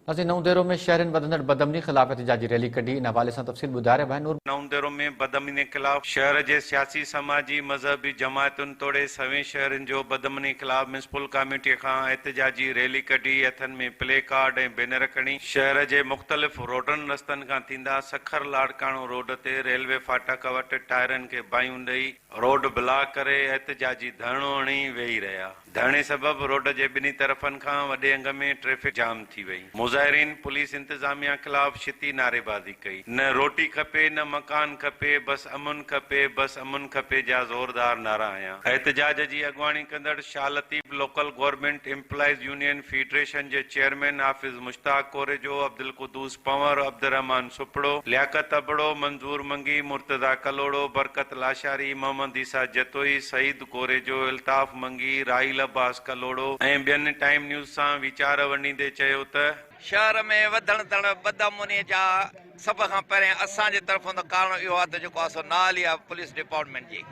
ناظرين نئون ديرو ۾ شهرين وڌندڙ بدامني خلاف احتجاجي ريلي ڪڍي ان حوالي سان تفصيل ٻڌائي رهيو آهي نور. نئون ديرو ۾ بدامني خلاف شهر جي سياسي سماجي مذهبي جماعتن توڙي سوين شهرين جو بدامني خلاف ميونسپل ڪاميٽي کان احتجاجي ريلي ڪڍي هٿن ۾ پلي ڪارڊ ۽ بينر کڻي شهر جي مختلف روڊن رستن کان ٿيندا سکر لاڙڪاڻو روڊ تي ريلوي ڦاٽڪ وٽ ٽائرن کي باهيون ڏئي روڊ بلاڪ ڪري احتجاجي ڌرڻو هڻي ويهي رهيا. ڌرڻي سبب روڊ جي ٻنهي طرفن کان وڏي انگ ۾ ٽريفڪ جام ٿي وئي. مظاهرين پوليس انتظاميا خلاف ڇتي نعريبازي ڪئي. نه روٽي کپي نه مڪان کپي بس امن کپي بس امن کپي جا زوردار نعرا هنيا. احتجاج جي اڳواڻي ڪندڙ Shah Latif local government employees union federation جي چيئرمين حافظ مشتاق ڪوريجو، عبدالقدوس پنهور، عبدالرحمان سپڙو، لياقت ابڙو، منظور منگي، مرتضيٰ ڪلهوڙو، برڪت لاشاري، محمد عيسيٰ جتوئي، سعيد ڪوريجو، الطاف منگي، راحيل عباس ڪلهوڙو ۽ ٻين ٽائيم نيوز سان ويچار ونڊيندي چيو ته. شهر ۾ وڌڻدڙ بدامني جا سڀ کان پهرين اسان جي طرفون ته ڪارڻ اهو آهي ته جيڪو آهي سو نااهلي آهي پوليس ڊپارٽمينٽ جي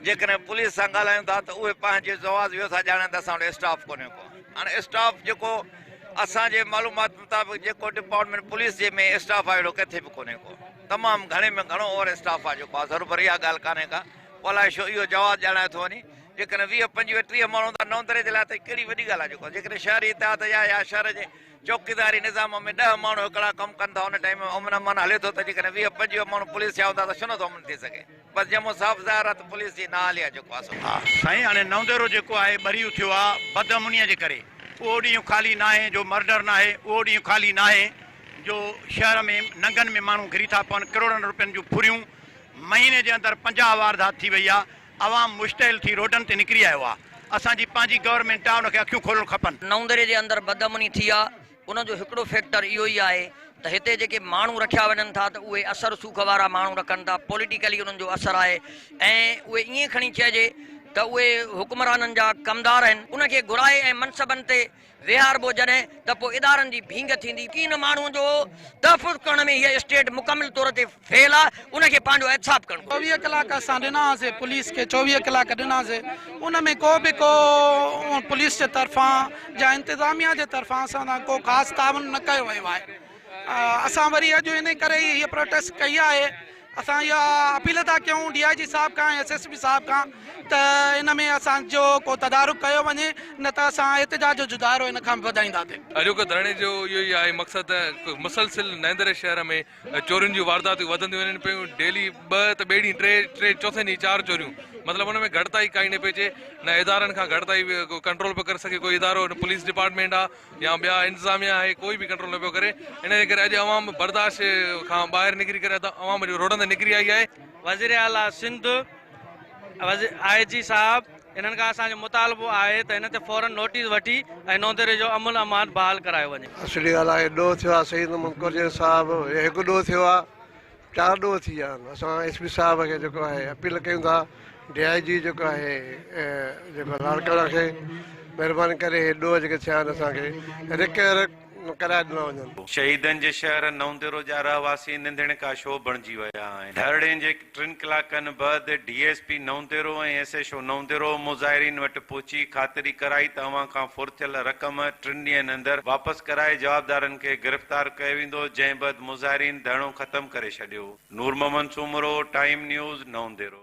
جيڪڏهن پوليس سان ڳالهايون ٿا ته اهي پنهنجي جواز اهو ٿا ڄاڻائن ته اسان وٽ اسٽاف ڪونهي ڪو هاڻي اسٽاف جيڪو اسان جي معلومات مطابق جيڪو ڊپارٽمينٽ پوليس جي ۾ اسٽاف آهي اهڙو ڪٿي به ڪونهي ڪو تمام گهڻي ۾ گهڻو اوور اسٽاف آهي جيڪو آهي هروڀرو اها ڳالهه ڪانهي ڪا پوء الائي ڇو اهو جواز ڄاڻائي ٿو وڃي. جيڪڏهن 20، 25، 30 ماڻهو هوندا نئون دري جي لاء ته ڪهڙي وڏي ڳالهه آهي جيڪو جيڪڏهن شهري اتحاد يا يا شهر جي چوڪيداري نظام ۾ ڏهه ماڻهو هڪڙا ڪم ڪن ٿا ان ٽائيم ۾ امن امان هلي ٿو ته جيڪڏهن 20، 25 ماڻهو پوليس جا هوندا ته ڇو نٿو امن ٿي سگهي بس جنهن مان صاف ظاهر آهي ته پوليس جي نااهلي آهي جيڪو آهي سو. ها سائين هاڻي نئون ديرو جيڪو آهي ٻري اٿيو آ بدامنيء جي ڪري اهو ڏينهن خالي ناهي جو مرڊر ناهي اهو ڏينهن خالي ناهي جو شهر ۾ ننگن ۾ ماڻهو گهري ٿا پون ڪروڙن روپين جون ڦريون مهيني جي اندر 50 واردات ٿي وئي آ، عوام مشتعل ٿي روڊن تي نڪري آيو آ، اسان جي پنهنجي گورنمينٽ آ ان کي اکيون کولڻ کپن. نئون دري جي اندر بدامني ٿي آ ان جو هڪڙو فيڪٽر اهو ئي آهي ته هتي جيڪي ماڻهو رکيا وڃن ٿا ته اهي اثر رسوخ وارا ماڻهو رکن ٿا پوليٽيڪلي انهن جو اثر آهي ۽ اهي ائين کڻي چئجي ته اهي حڪمرانن جا ڪمدار آهن ان کي گهرائي ۽ منصبن تي ويهاربو جڏهن ته پوء ادارن جي ڀينگ ٿيندي. ڪين ماڻهو جو تحفظ ڪرڻ ۾ هيء اسٽيٽ مڪمل طور تي فيل آ، ان کي پنهنجو احتساب ڪرڻ گهرجي. 24 ڪلاڪ اسان ڏناسي پوليس کي 24 ڪلاڪ ڏناسي ان ۾ ڪو به ڪو پوليس جي طرفان يا انتظاميا جي طرفان اسان سان ڪو خاص تعاون نه ڪيو ويو آهي اسان وري اڄ انهي ڪري ئي هيء پروٽيسٽ ڪئي آهي اسان اها اپيل ٿا ڪيون ڊي I جي صاحب کان ۽ ايس ايس پي صاحب کان ته ان ۾ اسان جو ڪو تدارڪ ڪيو وڃي نه ته اسان احتجاج جو دائرو ان کان به وڌائينداسين. اڄوڪي ڌرڻي جو اهو ئي آهي مقصد ته مسلسل نئين شهر ۾ چورين جون وارداتون وڌنديون وڃن پيون ڊيلي ٻه ته ٻئي ڏينهن ٽي ٽي چوٿين ڏينهن چار چوريون مطلب ان ۾ گهٽتائي ڪائي نه پئي اچي نه ادارن کان گهٽتائي ڪنٽرول پيو ڪري سگهي ڪوئي ادارو نه پوليس ڊپارٽمينٽ آ يا ٻيا انتظاميا آهي ڪوئي به ڪنٽرول نه پيو ڪري ان جي ڪري اڄ عوام برداشت کان ٻاهر نڪري ڪري عوام اڄ روڊن تي نڪري آئي آهي. وزير اعليٰ سنڌ آء جي صاحب انهن کان اسان جو مطالبو آهي ته هن تي فورن نوٽيس وٺي ۽ نونديري جو امن امان بحال ڪرايو وڃي. اصلي ڳالهه آهي ڏوهه ٿيو آهي سيد محمد ڪورجي صاحب هي هڪ ڏوهه ٿيو آهي چار ڏوهه ٿي ويا آهن اسان ايس پي صاحب کي جيڪو آهي اپيل ڪيون ٿا ڊي I جي جيڪو آهي جيڪو لاڙڪاڻا کي مهرباني ڪري هي ڏوهه جيڪي ٿيا آهن اسان کي رڪيور ڪرائي ڏنا وڃن. شهيدن جي شهر نئون ديرو جا رهواسي ننڌڻڪا شو بڻجي ويا آهن. ڌرڻي جي ٽن ڪلاڪن بعد ڊي ايس پي نئون ديرو ۽ ايس ايڇ او نئون ديرو مظاهرين وٽ پهچي خاطري ڪرائي ته اوهان کان ڦر ٿيل رقم ٽن ڏينهن اندر واپس ڪرائي جوابدارن کي گرفتار ڪيو ويندو جنهن بعد مظاهرين ڌرڻو ختم ڪري ڇڏيو. نور محمد سومرو، ٽائيم نيوز، نئون ديرو.